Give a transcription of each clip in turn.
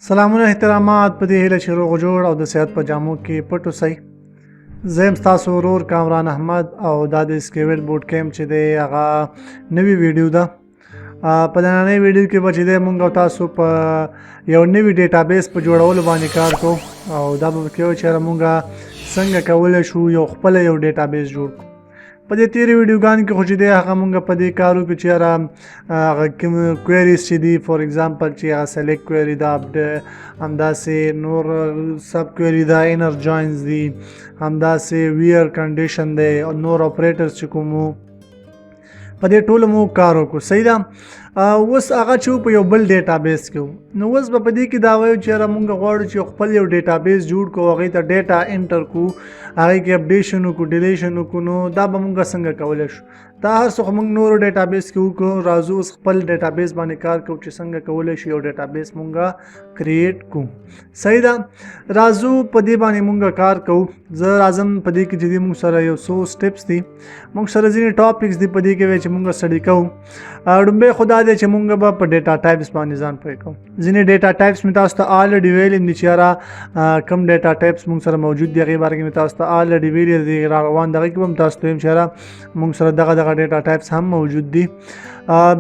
سلامونه احترامات، په دې هیله چې روغ جوړ او د صحت په جامو کې پټ اوسئ. زه یم ستاسو ورور کامران احمد او دا د SQL بوټ کیمپ چې دی هغه نوې ویډیو ده. په نننۍ ویډیو کې به چې دی مونږ او تاسو په یو نوي database په جوړولو باندې کار کوو او دا به پکې وایو چې مونږ څنګه کولی شو یو خپله یو database جوړ کړو. په دې تیرې ویډیوګانو کې خو چې دی هغه مونږ په دې کار وکړو چې یاره هغه کوم queries چې دي، for example چې هغه select query ده، همداسې نور sub query ده، inner joins دي، همداسې where condition دی او نور operators چې کوم وو په دې ټولو مو کار وکړو. صحیح ده. اوس هغه چې په یو بل database کې وو، نو اوس به په دې کې دا وایو چې یاره مونږ غواړو چې خپل یو database جوړ کړو، هغې ته data enter کړو، هغې کې updation وکړو، deletion وکړو. نو دا به مونږ څنګه کولی شو؟ دا هر څه خو مونږ نورو database کې وکړو، راځو اوس خپل database باندې کار کوو چې څنګه کولی شو یو database مونږ create کړو. صحیح ده. راځو په دې باندې مونږ کار کوو. زه راځم په دې کې چې دي مونږ سره یو څو steps دي، مونږ سره ځینې topics دي په دې کې چې مونږ study کوو. ړومبی خو دا دی چې مونږ به په data types باندې ځان پوه کوو. ځینې data types مې تاسو ته already ویلي دي چې یاره کوم data types مونږ سره موجود دي، هغې باره کې مې تاسو ته already ویلي دي. را روان دغه کې به هم تاسو ته ویم چې یاره مونږ سره دغه دغه data types هم موجود دي.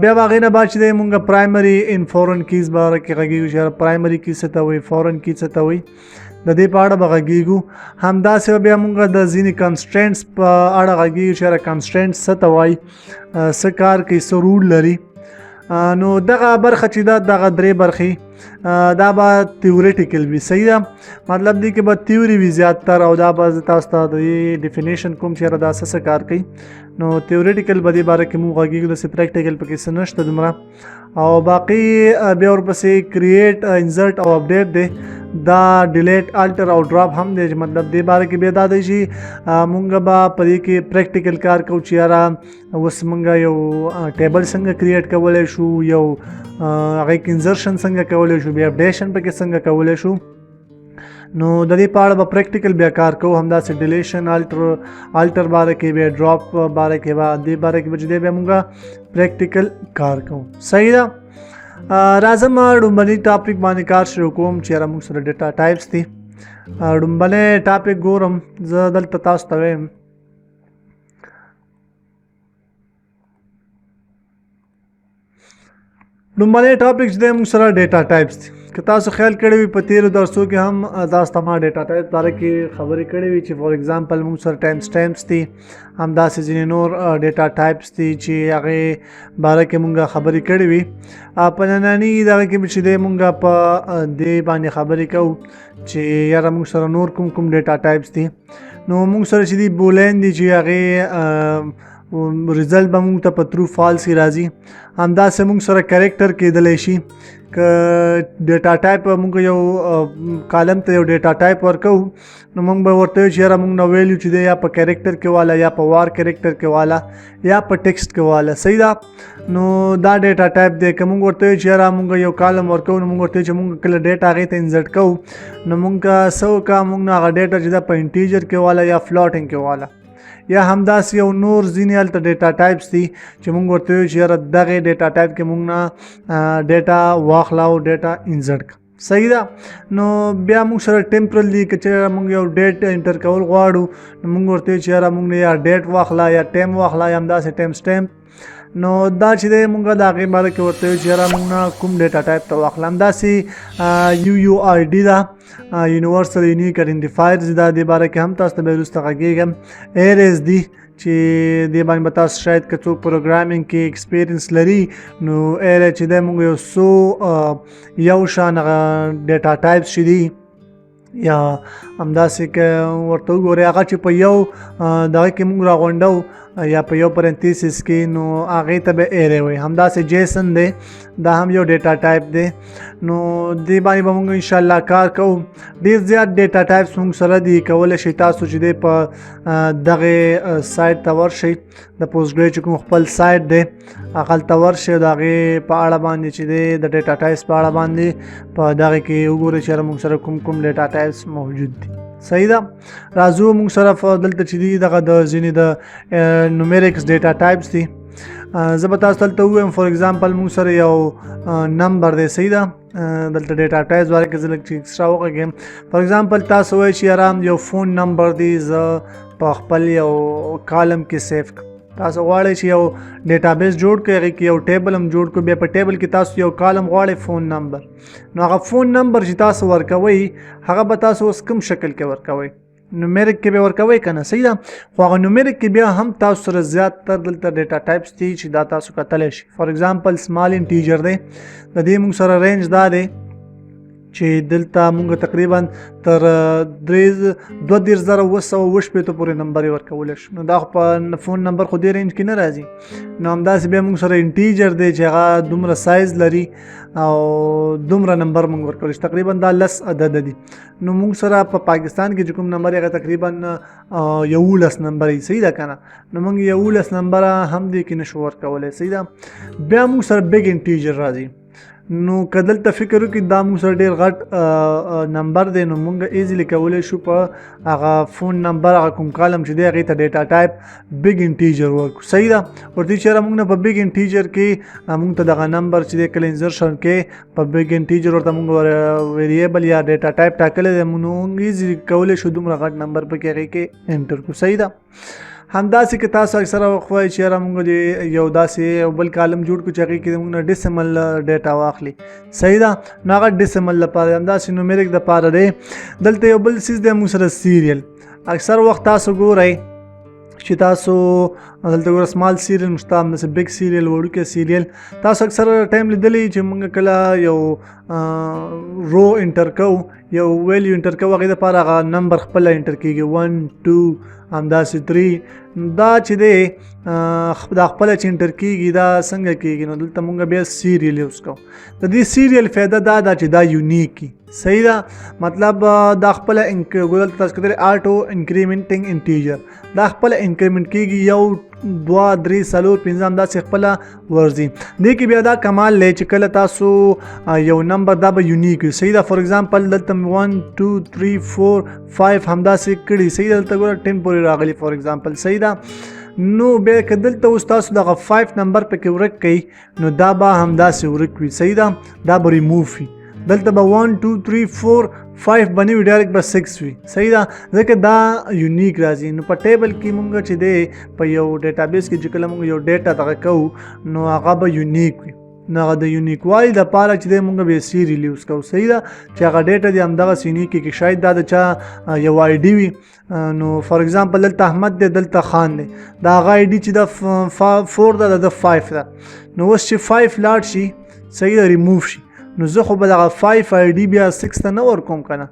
بیا به هغې نه بعد چې دی مونږ primary and foreign keys باره کې غږېږو چې یاره primary key څه ته وایي، foreign key څه ته وایي، د دې په اړه به غږېږو. همداسې به بیا مونږ د ځینې constraints په اړه غږېږو چې یاره constraints څه ته وایي، څه کار کوي، څه role لري. نو دغه برخه چې ده، دغه درې برخې دا به theoretical وي. صحیح ده. مطلب دی کې به theory وي زیاتتر او دا به زه تاسو ته د دې definition کوم چې یاره دا څه څه کار کوي. نو theoretical به دې باره کې مونږ غږېږو، داسې practical پکې څه نشته دومره. او باقي بیا ورپسې create، insert او update دی، دا delete، alter او drop هم دی. چې مطلب دې باره کې بیا دا دی چې مونږ به په دې کې practical کار کوو چې یاره اوس مونږ یو table څنګه create کولی شو، یو هغې کې insertion څنګه کولی شو، بیا updation پکې څنګه کولی شو. نو د دې په اړه به practical بیا کار کوو. همداسې deletion، alter باره کې، بیا drop باره کې به دې باره کې به چې دی بیا مونږ practical کار کوو. صحیح ده. راځم ړومبني topic باندې کار شروع کوم چې یاره موږ سره data types دي. ړومبنی topic ګورم زه دلته تاسو ته وایم. لومړنی topic چې دی موږ سره data types دي. که تاسو خیال کړی وي په تیرو درسو کې هم تاسو ته ما data type باره کې خبرې کړې وي چې for example موږ سره timestamps دي، همداسې ځینې نور data types دي چې هغې باره کې موږ خبرې کړې وي. په ننني دغه کې چې دی موږ په دې باندې خبرې کوو چې یاره موږ سره نور کوم کوم data types دي. نو موږ سره چې دي boolean دي چې هغې result به موږ ته په true false کې راځي. همداسې موږ سره character کېدلی شي. که data type موږ یو column ته یو data type ورکوو نو موږ به ورته وایو چې یاره موږ نه value چې دی یا په character کې واله، یا په var character کې واله، یا په text کې واله. صحیح ده. نو دا data type دی. که موږ ورته وایو چې یاره موږ یو column ورکوو نو موږ ورته وایو چې موږ کله data هغې ته insert کوو نو موږ څه وکړه، موږ نه هغه data چې ده په integer کې واله یا floating کې واله، یا همداسې یو نور ځینې هلته data types دي چې موږ ورته وایو چې یاره دغې data type کې موږ نه data واخله او data insert کړه. صحیح ده. نو بیا موږ سره temporal دي. که چېرې موږ یو date enter کول غواړو نو موږ ورته وایو چې یاره موږ نه یا date واخله یا time واخله یا همداسې timestamp. نو دا چې دی موږ د هغې باره کې ورته وایو چې یاره موږ نه کوم data type ته واخله. همداسې UUID ده، universal unique identifiers ده، دې باره کې هم تاسو ته بیا وروسته غږېږم. arrays دي چې دې باندې به تاسو شاید که څوک programming کې experience لري نو array چې دی موږ یو څو یو شان هغه data types چې دي یا همداسې که ورته وګورئ هغه چې په یو دغه کې موږ راغونډو یا په یو parenthesis کې نو هغې ته به array وایي. همداسې JSON دی، دا هم یو data type دی. نو دې باندې به موږ انشاءالله کار کوو. ډېر زیات data types موږ سره دي. کولی شئ تاسو چې دی په دغې site ته ورشئ، د Postgre چې کوم خپل site دی هغلته ورشئ، د هغې په اړه باندې چې دی د data types په اړه باندې په دغې کې وګورئ چې یاره موږ سره کوم کوم data types موجود دي. صحیح ده. راځو موږ سره دلته چې دي دغه د ځینې د numerics data types دي. زه به تاسو دلته ووایم for example موږ سره یو number دی. صحیح ده. دلته ډیټا ټایپس باره کې زه لږ چې ایکسټرا وغږېم. فار ایگزامپل تاسو وایئ چې یاره یو فون نمبر دی زه په خپل یو کالم کې سیف کړم. تاسو غواړئ چې یو ډیټابیس جوړ کړئ، هغې کې یو ټیبل هم جوړ کړئ، بیا په ټیبل کې تاسو یو کالم غواړئ فون نمبر. نو هغه فون نمبر چې تاسو ورکوئ هغه به تاسو اوس کوم شکل کې ورکوئ؟ نومیریک کې به ورکوئ که نه؟ صحیح ده. خو هغه نومیریک کې بیا هم تاسو سره زیات تر دلته ډیټا ټایپس دي چې دا تاسو کتلی شئ. فار ایگزامپل سمال انټیجر دی، د دې موږ سره رینج دا دی چې دلته موږ تقریبا تر 32760 پورې نمبر یې ورکولی شو. نو دا خو په فون نمبر خو دې رینج کې نه راځي. نو همداسې بیا موږ سره انټیجر دی چې هغه دومره سایز لري او دومره نمبر موږ ورکولی شو، تقریبا دا 10 عدد دي. نو موږ سره په پاکستان کې چې کوم نمبر هغه تقریبا 11 نمبر یې، صحیح ده که نه؟ نو موږ 11 نمبر هم دې کې نشو ورکولی، صحیح ده. بیا موږ سره بیګ انټیجر راځي. نو که دلته فکر وکړي دا موږ سره ډېر غټ نمبر دی، نو موږ ایزیلی کولی شو په هغه فون نمبر هغه کوم کالم چې دی هغې ته ډیټا ټایپ بیګ انټیجر ورکړو، صحیح ده. ورته چې یاره موږ نه په بیګ انټیجر کې موږ ته دغه نمبر چې دی کله انزرشن کې په بیګ انټیجر ورته موږ ویریبل یا ډیټا ټایپ ټاکلی دی، نو موږ ایزیلی کولی شو دومره غټ نمبر پکې هغې کې انټر کړو، صحیح ده. همداسې که تاسو اکثره وخت وایئ چې یاره موږ دې یو داسې یو بل کالم جوړ کړو چې هغې کې موږ نه ډیسیمل ډیټا واخلي، صحیح ده. نو هغه ډیسیمل لپاره دی، همداسې نومیریک دپاره دی. دلته یو بل څیز دی موږ سره سیریل. اکثر وخت تاسو ګورئ چې تاسو دلته ګوره سمال سیریل مشته، همداسې بیګ سیریل، وړوکی سیریل. تاسو اکثر ټایم لیدلی چې موږ کله یو رو انټر کوو، یو ویلیو انټر کوو، هغې دپاره هغه نمبر خپله انټر کېږي، 1 2 همداسې 3. دا چې دی دا خپله چې انټر کېږي دا څنګه کېږي؟ نو دلته موږ بیا سیریل یوز کوو. د دې سیریل فایده دا ده چې دا یونیک وي، صحیح ده. مطلب دا خپله ګوره دلته تاسو کتلی آټو انکریمنټینګ انټیجر، دا خپله انکریمنټ کېږي 1 2 3 4 5 همداسې خپله ورځي. دې کې بیا دا کمال دی چې کله تاسو یو نمبر دا به یونیک وي، صحیح ده. فار ایگزامپل دلته مې 1 2 3 4 5 همداسې کړي، صحیح ده. دلته ګوره 10 پورې راغلي فار ایگزامپل، صحیح ده. نو بیا که دلته اوس تاسو دغه 5 نمبر پکې ورک کړئ نو دا به همداسې ورک وي، صحیح ده. دا به ریموو وي. دلته به 1 2 3 4 5 به نه وي، ډایرکټ به 6 وي، صحیح ده، ځکه دا یونیک راځي. نو په ټیبل کې مونږ چې دی په یو ډیټابیس کې چې کله مونږ یو ډیټا دغه کوو نو هغه به یونیک وي. نو هغه د یونیکوالي دپاره چې دی مونږ به سیریل یوز کوو، صحیح ده، چې هغه ډیټا دی همدغسې یونیک کړي. شاید دا د چا یو آی ډي وي. نو فار ایگزامپل دلته احمد دی، دلته خان دی، دا هغه آی ډي چې دا 4 ده، دا 5 ده. نو اوس چې 5 لاړ شي، صحیح ده، ریموو شي، نو زه خو به دغه 5 آی ډي بیا 6 ته نه ورکوم که نه،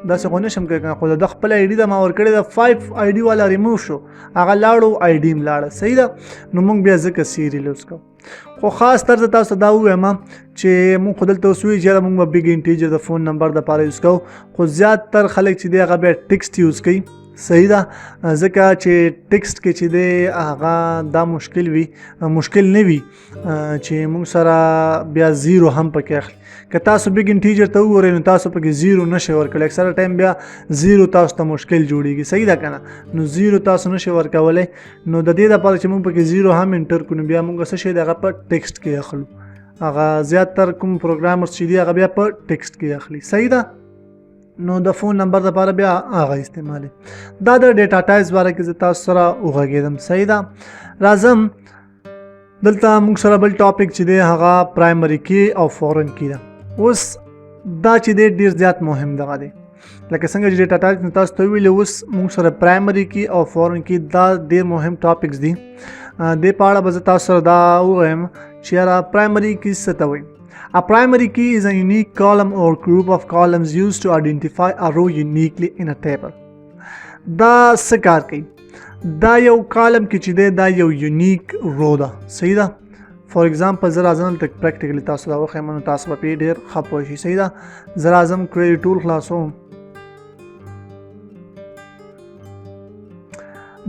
داسې خو نه شم کړی که نه، خو د ده خپله آی ډي ده ما ورکړې ده، 5 آی ډي والا ریموو شو، هغه لاړو آی ډي هم لاړه، صحیح ده. نو موږ بیا ځکه سیریل یوز کوو. خو خاص طرز تاسو ته دا ووایم چې موږ خو دلته اوس وایو چې یاره موږ به بیګ انټیجر د فون نمبر دپاره یوز کوو، خو زیاتر خلک چې دی هغه بیا ټیکسټ یوز کوي، صحیح ده، ځکه چې ټیکسټ کې چې دی هغه دا مشکل وي، مشکل نه وي چې موږ سره بیا زیرو هم پکې اخلي. که تاسو بیګ انټیجر ته وګورئ نو تاسو پکې زیرو نشئ ورکولی، اکثره ټایم بیا زیرو تاسو ته مشکل جوړیږي، صحیح ده که نه؟ نو زیرو تاسو نشئ ورکولی. نو د دې دپاره چې موږ پکې زیرو هم انټر کړو نو بیا موږ څه شی دی هغه په ټیکسټ کې اخلو، هغه زیاتر کوم پروګرامرز چې دي هغه بیا په ټیکسټ کې اخلي، صحیح ده. نو د فون نمبر دپاره بیا هغه استعمالوي. دا د ډیټا ټایپس باره کې زه تاسو سره وغږېدم، صحیح ده. راځم دلته موږ سره بل ټاپک چې دی هغه پرایمري کی او فورن کی ده. اوس دا چې دی ډیر زیات مهم دغه دی، لکه څنګه چې ډیټا ټایپس مې تاسو ته وویل، اوس موږ سره پرایمري کی او فورن کی دا ډیر مهم ټاپکس دي. دې په اړه به زه تاسو سره دا ووایم چې یاره پرایمري کی څه ته وایي. A primary key is a unique column or group of columns used to identify a row uniquely in a table. دا څه کار کوي؟ دا یو کالم کې چې دی دا یو یونیک رو ده، صحیح ده. فار ایگزامپل زه راځم دلته پریکټیکلی تاسو دا وښیم نو تاسو به پرې ډېر ښه پوه شئ، صحیح ده. زه راځم کویري ټول خلاصوم.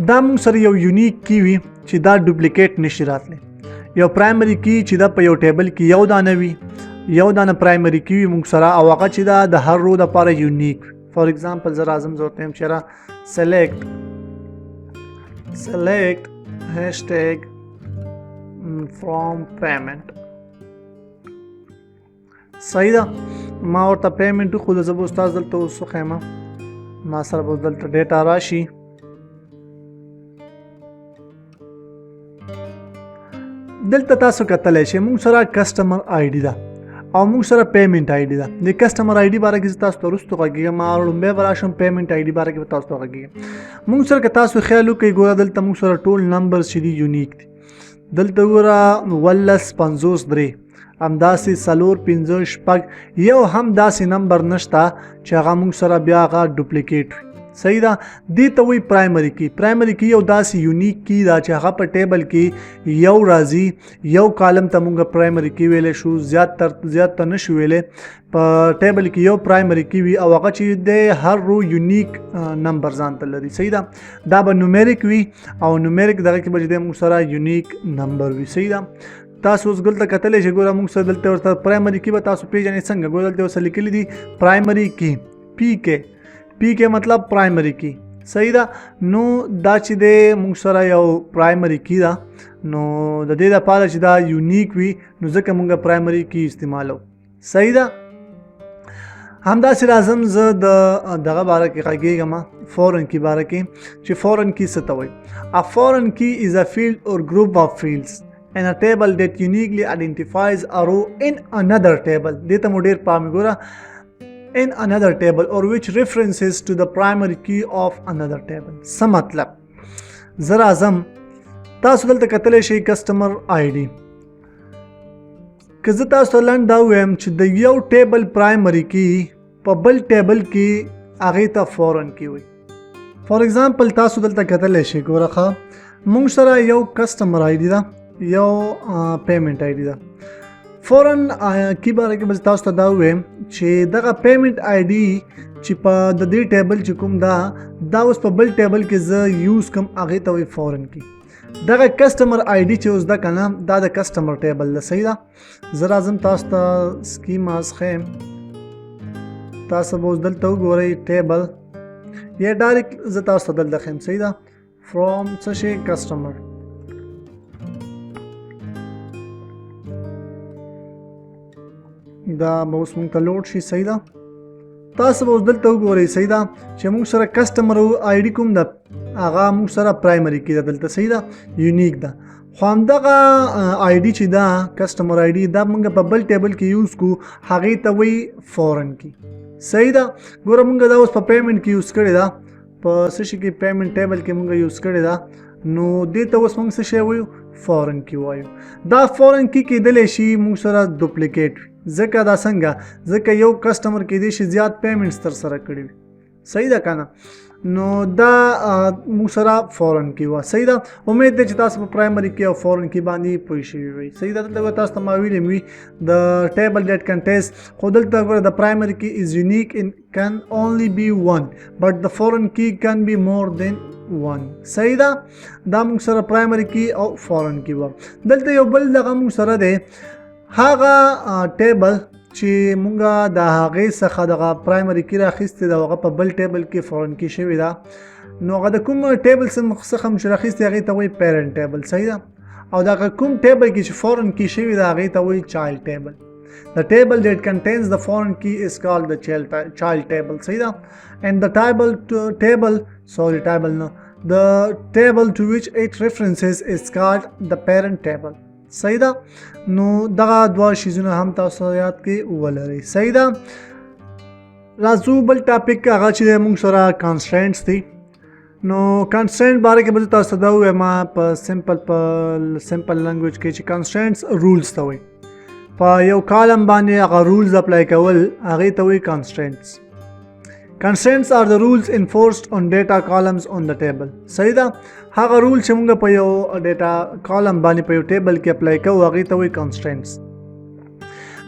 دا موږ سره یو یونیک کی وي چې دا ډوپلیکیټ نشي راتلی. یو پرایمري کی چې دا په یو ټیبل کې یو دانه وي، یو دانه پرایمري کی وي موږ سره، او هغه چې دا د هر رو دپاره یونیک وي. فار ایگزامپل زه راځم زه ورته وایم چې را select hashtag from payment، صحیح ده. ما ورته پیمنټ وښوده، زه به اوس تاسو دلته اوس وښیم، ما سره به اوس دلته ډیټا راشي. دلته تاسو کتلی شئ موږ سره کسټمر آی ډي ده او موږ سره پیمنټ آی ډي ده. د کسټمر آی ډي باره کې تاسو ته وروسته غږېږم، ما لومړی به راشم پیمنټ آی ډي باره کې به تاسو ته غږېږم. موږ سره که تاسو خیال وکړئ، ګوره دلته موږ سره ټول نمبرز چې دي یونیک دي. دلته ګوره 19 50 درې، همداسې 4 5 6، یو هم داسې نمبر نشته چې هغه موږ سره بیا هغه ډوپلیکیټ وي. صحیح ده. دې ته وایي پرایمري کی. پرایمري کی یو داسې یونیک کی ده چې هغه په ټیبل کې یو راځي، یو کالم ته مونږ پرایمري کی ویلی شو، زیات تر زیات ته نشو ویلی. په ټیبل کې یو پرایمري کی وي او هغه چې دی هر رو یونیک نمبر ځان ته لري. صحیح ده. دا به نومیریک وي او نومیریک دغه کې به چې دی موږ سره یونیک نمبر وي. صحیح ده. تاسو اوس دلته کتلی شئ، ګوره موږ سره دلته ورته پرایمري کی به تاسو پیژنئ څنګه. ګوره دلته ورسره لیکلي دي پرایمري کی، پی کې، پی کې مطلب پرایمري کی. صحیح ده. نو دا چې دی موږ سره یو پرایمري کی ده، نو د دې لپاره چې دا یونیک وي نو ځکه موږ پرایمري کی استعمالو. صحیح ده. همداسې راځم زه د دغه باره کې غږېږم، فورن کی باره کې، چې فورن کی څه ته وایي. A foreign key is a field or group of fields in a table that uniquely identifies a row in another table. دې ته مو ډېر پام ګوره، in another table or which references to the primary key of another table. څه مطلب؟ زه راځم، تاسو دلته کتلی شئ کسټمر آی ډي. که زه تاسو ته لنډ دا ووایم چې د یو ټیبل پرایمري کی په بل ټیبل کې هغې ته فورن کی وایي. فار اگزامپل تاسو دلته کتلی شئ، ګوره ښه موږ سره یو کسټمر آی ډي ده، یو پیمنټ آی ډي ده. فورن کی باره کې به تاسو ته دا ووایم چې دغه پیمنټ آی ډي چې په د دې ټیبل چې کوم ده، دا اوس په بل ټیبل کې زه یوز کوم، هغې ته وایي فورن کی. دغه کسټمر آی ډي چې اوس ده که نه، دا د کسټمر ټیبل ده. صحیح ده. زه راځم تاسو ته سکیماز ښیم، تاسو به اوس دلته وګورئ ټیبل، یا ډایرکټ زه تاسو ته دلته ښیم. صحیح ده. فروم څه شی؟ کسټمر. دا به اوس موږ ته لوډ شي. صحیح ده. تاسو به اوس دلته وګورئ، صحیح ده، چې موږ سره کسټمر آی ډي کوم ده، هغه موږ سره پرایمري کې ده دلته. صحیح ده، یونیک ده. خو همدغه آی ډي چې ده، کسټمر آی ډي، دا موږ په بل ټیبل کې یوز کو، هغې ته وایي فورن کی. صحیح ده. ګوره موږ دا اوس په پیمنټ کې یوز کړې ده، په څه شي کې؟ پیمنټ ټیبل کې موږ یوز کړې ده. نو دې ته اوس موږ څه شی وایو؟ فورن کی وایو. دا فورن کی کېدلی شي موږ سره دوپلیکیټ وي، ځکه دا څنګه؟ ځکه یو کسټمر کېدی شي زیات پیمنټس تر سره کړي وي. صحیح ده که نه؟ نو دا موږ سره فورن کی وه. صحیح ده. امید دی چې تاسو په پرایمري کی او فورن کی باندې پوه شوي وئ. صحیح ده. دلته ګوره تاسو ته ما ویلي وي د ټیبل ډیټ کنټینز، خو دلته ګوره د پرایمري کی از یونیک ان can only be one but the foreign key can be more than one. صحیح ده. دا موږ سره پرایمري کی او فورن کی وه. دلته یو بل دغه موږ سره دی، هغه ټیبل چې مونږ د هغې څخه دغه پرایمري کی راخیستې ده، هغه په بل ټیبل کې فورن کی شوې ده. نو هغه د کوم ټیبل څخه موږ راخیستې هغې ته وایي پیرنټ ټیبل. صحیح ده. او دغه کوم ټیبل کې چې فورن کی شوې ده هغې ته وایي چایلډ ټیبل. The table that contains the foreign key is called the child table. صحیح ده. And the table to table, sorry, table no, the table to which it references is called the parent table. صحیح ده. نو دغه دوه شیزونه هم تاسو یاد کې ولرئ. صحیح ده. راځو بل ټاپک، هغه چې دی موږ سره کانسټرینټس دي. نو کانسټرینټ باره کې به زه تاسو ته دا ووایم په سمپل لنګویج کې چې کانسټرینټس رولز ته وایي. په یو کالم باندې هغه رولز اپلای کول هغې ته وایي کانسټرینټس. Constraints are the rules enforced on data columns on the table. صحیح ده. هغه رول چې موږ په یو ډیټا کالم باندې په یو ټیبل کې اپلای کوو هغې ته وایي constraints.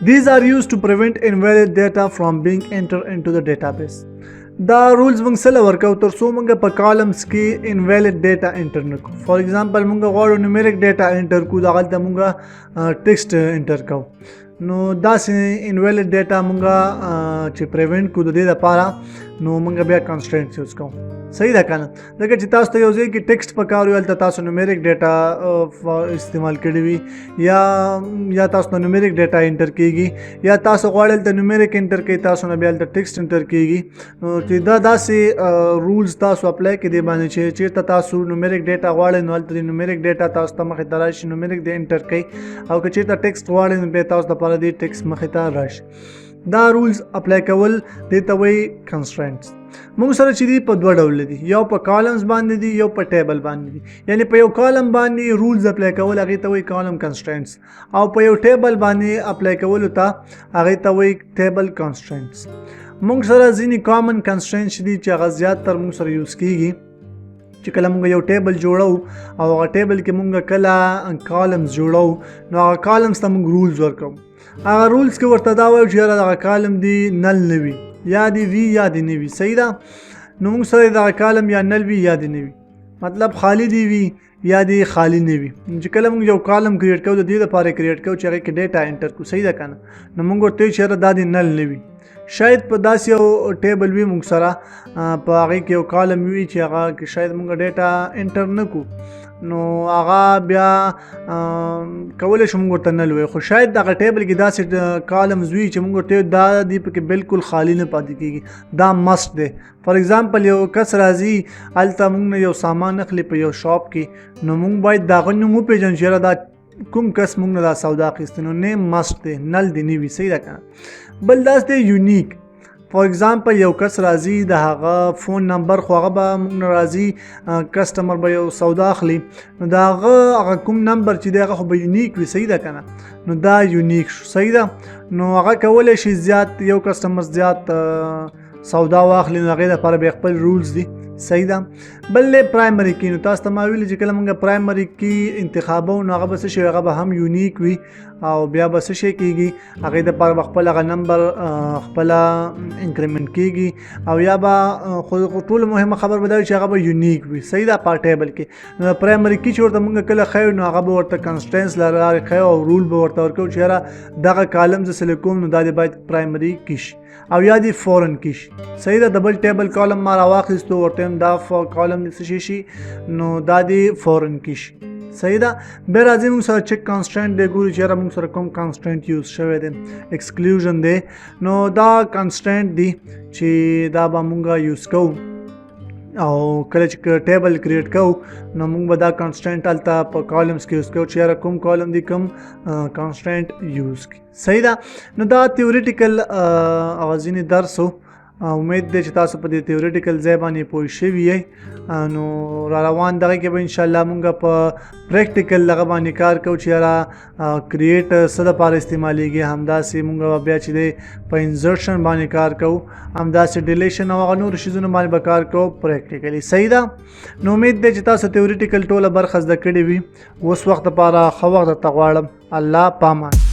These are used to prevent invalid data from being entered into the database. دا رولز موږ څه له ورکوو؟ تر څو موږ په کالمز کې انویلډ ډیټا انټر نه کړو. فار اگزامپل موږ غواړو نومیریک ډیټا انټر کړو، دغلته موږ ټیکسټ انټر کوو. نو داسې انویلیډ ډیټا مونږ چې پریونټ کو د دې لپاره، نو مونږ بیا کنسټرینټس یوز کوو، صحیح ده کنه؟ ځکه چې تاسو ته یو ځای کې ټیکسټ پکار وي، هلته تاسو نومیریک ډیټا استعمال کړی وي، یا تاسو ته نومیریک ډیټا انټر کیږي، یا تاسو غواړئ هلته نومیریک انټر کړئ، تاسو نه بیا هلته ټیکسټ انټر کیږي. نو چې دا داسې رولز تاسو اپلای کړئ دې باندې چې چیرته تاسو نومیریک ډیټا غواړئ، نو هلته د نومیریک ډیټا تاسو ته مخې ته راشي، نومیریک دې انټر کړئ، او که چیرته ټیکسټ غواړئ، نو بیا تاسو لپاره دې ټیکسټ مخې ته راشي. دا رولز اپلای کول دې ته وایي کنسټرینټس. موږ سره چې دي، په دوه ډول دي، یو په کالمز باندې دي، یو په ټیبل باندې دي. یعنی په یو کالم باندې رولز اپلای کول هغه ته وایي کالم کنسټرینټس، او په یو ټیبل باندې اپلای کولو ته هغه ته وایي ټیبل کنسټرینټس. موږ سره ځینې کامن کنسټرینټس دي چې هغه زیات تر موږ سره یوز کیږي، چې کله موږ یو ټیبل جوړو او هغه ټیبل کې موږ کله کالمز جوړو، نو هغه کالمز ته موږ رولز ورکوو. هغه رولز کې ورته دا وایو چې یاره دغه کالم دی نل نه وي، یا دی وي یا دی نه وي، صحیح ده؟ نو موږ سره دغه کالم یا نل وي یا دی نه وي، مطلب خالی دی وي یا دی خالی نه وي. چې کله موږ یو کالم کریټ کوو، د دې لپاره کریټ کوو چې هغه کې ډیټا انټر کو، صحیح ده کنه؟ نو موږ ورته چې یاره دا دی نل نه وي. شاید په داسې یو ټیبل وي موږ سره، په هغې کې یو کالم وي چې هغه کې شاید موږ ډیټا انټر نه کو، نو هغه بیا کولی شو موږ ورته نل وایو. خو شاید دغه ټیبل کې داسې کالمز وي چې موږ ورته دا دی پکې بالکل خالی نه پاتې کیږي، دا مسټ دی. فار اگزامپل، یو کس راځي هلته موږ نه یو سامان اخلي په یو شاپ کې، نو موږ باید د هغه نوم وپېژنو چې یاره دا کوم کس موږ نه دا سودا اخیستې، نو نیم مسټ دی، نل دی نه وي، صحیح ده که نه؟ بل داسې دی یونیک. فار اگزامپل، یو کس راځي، د هغه فون نمبر خو هغه به موږ نه راځي، کسټمر به یو سودا اخلي، نو د هغه هغه کوم نمبر چې دی هغه خو به یونیک وي، صحیح ده که نه؟ نو دا یونیک شو، صحیح ده؟ نو هغه کولی شي زیات یو کسټمر زیات سودا واخلي، نو هغې لپاره بیا خپل رولز دي، صحیح ده؟ بل دی پرایمري کی. نو تاسو ته ما ویلي چې کله موږ پرایمري کی انتخابو، نو هغه به څه شي؟ هغه به هم یونیک وي، او بیا به څه شي کیږي؟ هغې دپاره به خپل هغه نمبر خپله انکریمنټ کیږي، او یا به خو ټولو مهمه خبر به دا وي چې هغه به یونیک وي، صحیح ده؟ په ټیبل کې نو پرایمري کی چې ورته موږ کله ښیو، نو هغه به ورته کنسټرینټس لاره ښیو او رول به ورته ورکوو چې یاره دغه کالم زه سلیکټ کوم، نو دا دې باید پرایمري کی شي او یا دی فورن کی شي، صحیح ده؟ د بل ټیبل کالم ما راواخیستو، ورته هم دا کالم دې څه شي شي، نو دا دی فورن کی شي، صحیح ده؟ بیا راځي موږ سره چک کانسټرینټ دی. ګورو چې یاره موږ سره کوم کانسټرینټ یوز شوی دی. ایکسکلوژن دی، نو دا کانسټرینټ دی چې دا به موږ یوز کوو، او کله چې ټیبل کریټ کوو، نو موږ به دا کانسټرینټ هلته په کالمز کې یوز کوو چې یاره کوم کالم دی کوم کانسټرینټ یوز کړي، صحیح ده؟ نو دا تیوریټیکل هغه ځینې درس و. امید دی چې تاسو په دې تیوریټیکل ځای باندې پوه شوي یئ. نو را روان دغه کې به انشاءالله مونږ په پریکټیکل دغه باندې کار کوو چې یاره کریټ څه دپاره استعمالیږي. همداسې مونږ به بیا چې دی په انزرشن باندې کار کوو، همداسې ډیلیشن او هغه نورو شیزونو باندې به کار کوو پریکټیکلی، صحیح ده؟ نو امید دی چې تاسو تیوریټیکل ټوله برخه زده کړې وي. اوس وخت دپاره ښه وخت درته غواړم. الله پامان.